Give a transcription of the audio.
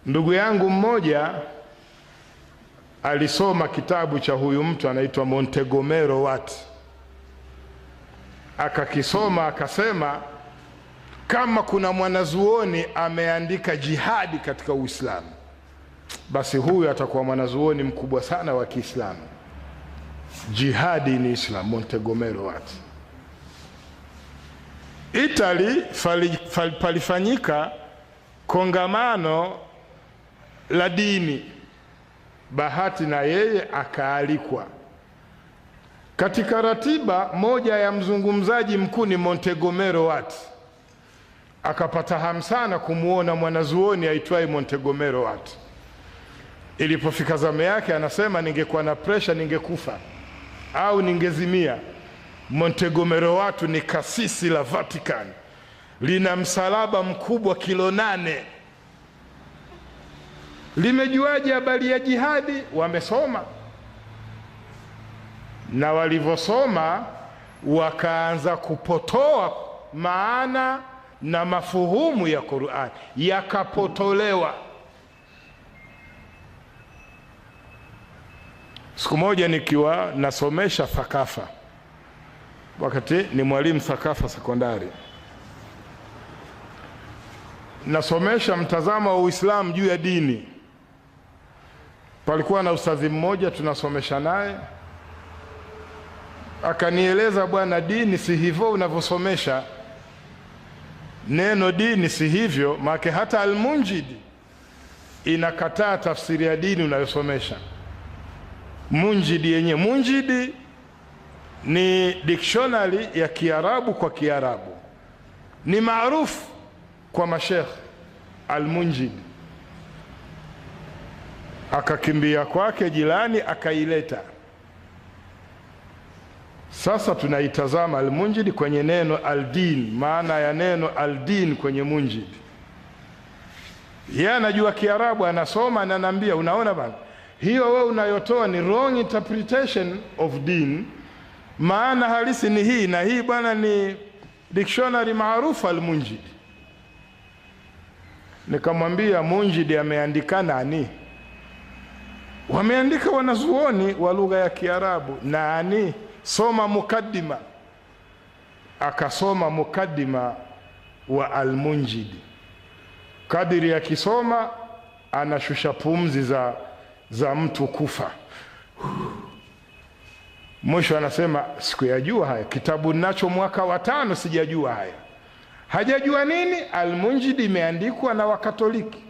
Ndugu yangu mmoja alisoma kitabu cha huyu mtu anaitwa Montgomery Watt, akakisoma akasema kama kuna mwanazuoni ameandika jihadi katika Uislamu, basi huyu atakuwa mwanazuoni mkubwa sana wa Kiislamu. Jihadi ni Islam, Montgomery Watt. Italy palifanyika kongamano la dini, Bahati na yeye akaalikwa. Katika ratiba moja ya mzungumzaji mkuu ni Montgomery Watt. Akapata hamu sana kumuona mwanazuoni aitwaye Montgomery Watt. Ilipofika zamu yake anasema, ningekuwa na pressure ningekufa au ningezimia. Montgomery Watt ni kasisi la Vatican, lina msalaba mkubwa kilo 8. Limejuaje habari ya jihadi? Wamesoma, na walivosoma wakaanza kupotoa maana na mafuhumu ya Qur'an, yakapotolewa. Siku moja nikiwa nasomesha thakafa, wakati ni mwalimu thakafa sekondari, nasomesha mtazamo wa Uislamu juu ya dini. Palikuwa na ustadhi mmoja tunasomesha naye, akanieleza, bwana, dini si hivyo unavyosomesha. Neno dini si hivyo, maana hata Al-Munjid inakataa tafsiri ya dini unayosomesha. Munjid yenyewe, Munjid ni dictionary ya Kiarabu kwa Kiarabu, ni maarufu kwa mashekh Al-Munjid. Akakimbia kwake jirani akaileta. Sasa tunaitazama Al-Munjid kwenye neno al-din, maana ya neno al-din kwenye Munjid. Yeye anajua Kiarabu, anasoma, ananiambia, unaona bana, hiyo wewe unayotoa ni wrong interpretation of din, maana halisi ni hii na hii bwana, ni dictionary maarufu Al-Munjid. Nikamwambia, Munjid ameandika nani? Wameandika wanazuoni wa lugha ya Kiarabu. Nani? Soma mukaddima. Akasoma mukaddima wa Al-Munjid. Kadiri akisoma anashusha pumzi za mtu kufa. Mwisho anasema, sikuyajua haya, kitabu nacho mwaka wa 5 sijajua haya. Hajajua nini? Al-Munjid imeandikwa na Wakatoliki.